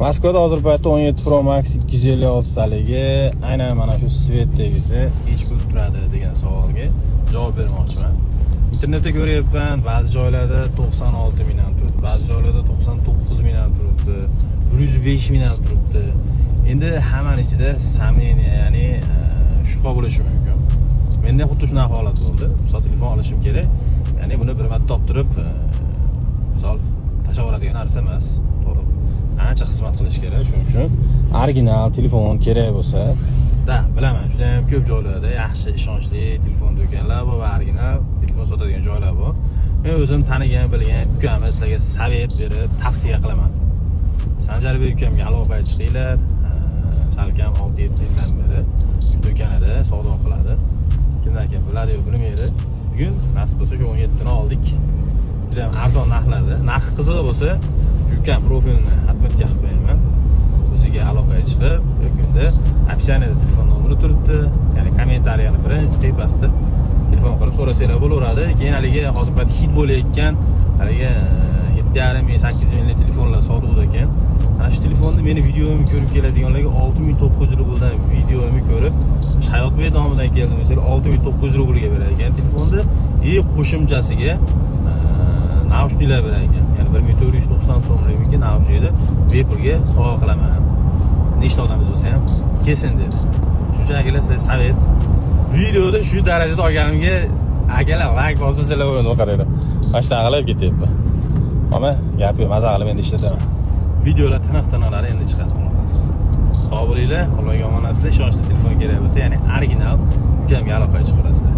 Moskvada hozirgi paytda 17 Pro Max 256 taligi, aynan mana shu цвет dagisi nechi pul turadi degan savolga javob bermoqchiman. Internetda ko'ryapman, ba'zi joylarda 96 ming ham turibdi, ba'zi joylarda 99 ming ham turibdi, 105 ming ham turibdi. Endi hammani ichida сомнение, ya'ni shubha bo'lishi mumkin. Menda xuddi shunaqa holat bo'ldi. Misol, telefon olishim kerak. Ya'ni buni bir marta toptirib, misol, tashlab yuboradigan narsa emas. To'g'ri. Ancha xizmat qilish kerak, shuning uchun original telefon kerak bo'lsa, da bilaman, juda ham ko'p joylarda yaxshi, ishonchli telefon do'konlar bor va original telefon sotadigan joylar bor. Men o'zim tanigan, bilgan ukamni sizlarga совет berib, tavsiya qilaman. Sanjarbek ukamga aloqaga chiqinglar. Salkam 6-7 yildan beri shu do'konida savdo qiladi. Kimdan kim biladi yo bilmaydi. Bugun nasib bo'lsa, shu 17 ni oldik. Juda ham arzon narxlarda. Narxi qizig'i bo'lsa, shu ukam profilini отметка qilib qo'yaman. O'ziga aloqaga chiqib, yoki unda описание da telefon nomeri turibdi. Ya'ni kommentariyani birinchi tepasida telefon qilib so'rasanglar bo'laveradi. Keyin haligi hozir payt хит bo'layotgan haligi 7,5 ming, 8 minglik telefonlar sotuvda ekan. Ana shu telefonni meni videomni ko'rib keladiganlarga 6900 rubldan, videomni ko'rib Hayotbek nomidan keldim desalar, 6900 rublga berar ekan telefonni и qo'shimchasiga наушник lar berar ekan. Ya'ni 1490 so'mlikniki наушник ni bepulga sovg'a qilaman. Nechta odam bo'lsa ham kelsin dedi. Shuning uchun, akalar, sizga совет. Videoda shu darajada olganimga, akalar, layk bosmasanglar bo'ladi, qaranglar. Mana shunaqa qilib ketyapman. Ammo gap yo'q, maza qilib endi ishlataman. Videolar tiniq tiniqlari endi chiqadi, xudo xohlasa. Sog' bo'linglar, Allohga omonatsizlar. Ishonchli telefon kerak bo'lsa, ya'ni original, ukamga aloqaga chiqarasizlar.